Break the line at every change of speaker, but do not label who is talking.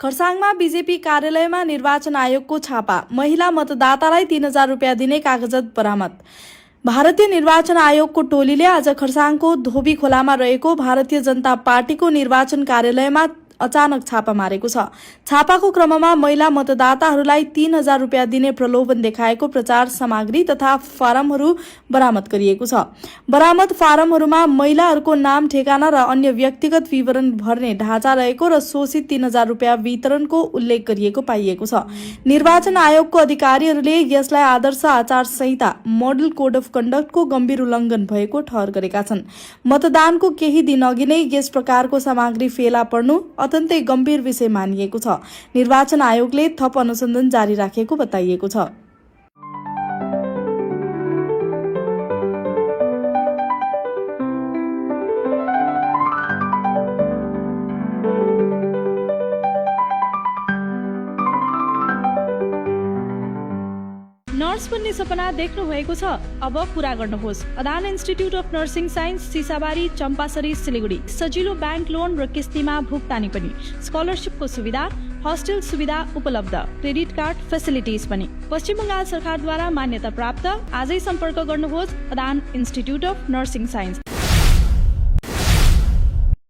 खरसाङमा बीजेपी कार्यालयमा निर्वाचन आयोगको छापा। महिला मतदातालाई 3000 रुपियाँ दिने कागजात बरामद। भारतीय निर्वाचन आयोगको टोलीले आज खरसाङको धोबी खोलामा रहेको भारतीय जनता पार्टीको निर्वाचन कार्यालयमा अचानक छापा मारेको छ। छापाको क्रममा महिला मतदाताहरूलाई 3000 रुपियाँ दिने प्रलोभन देखाएको प्रचार सामग्री तथा फारमहरू बरामद गरिएको छ। बरामद फारमहरूमा महिलाहरूको नाम, ठेगाना र अन्य व्यक्तिगत विवरण भर्ने ढाँचा रहेको र शोषित 3000 रुपियाँ वितरणको उल्लेख गरिएको पाइएको छ। निर्वाचन आयोगको अधिकारीहरूले यसलाई आदर्श आचार संहिता मोडल कोड अफ कन्डक्टको गम्भीर उल्लङ्घन भएको ठहर गरेका छन्। मतदानको केही दिन अघि नै यस प्रकारको सामग्री फेला पर्नु अत्यन्तै गम्भीर विषय मानिएको छ। निर्वाचन आयोगले थप अनुसन्धान जारी राखेको बताइएको छ। नर्स बन्ने सपना देख्नु भएको छ? अब पूरा गर्नुहोस्। Adan institute of nursing science, Sisabari, Champasari, Siliguri. सजिलो ब्याङ्क लोन र किस्तीमा भुक्तानी पनि, स्कलरसिपको सुविधा, हस्टेल सुविधा उपलब्ध, क्रेडिट कार्ड फेसिलिटिज पनि। पश्चिम बङ्गाल सरकारद्वारा मान्यता प्राप्त। आजै सम्पर्क गर्नुहोस् Adan institute of nursing science.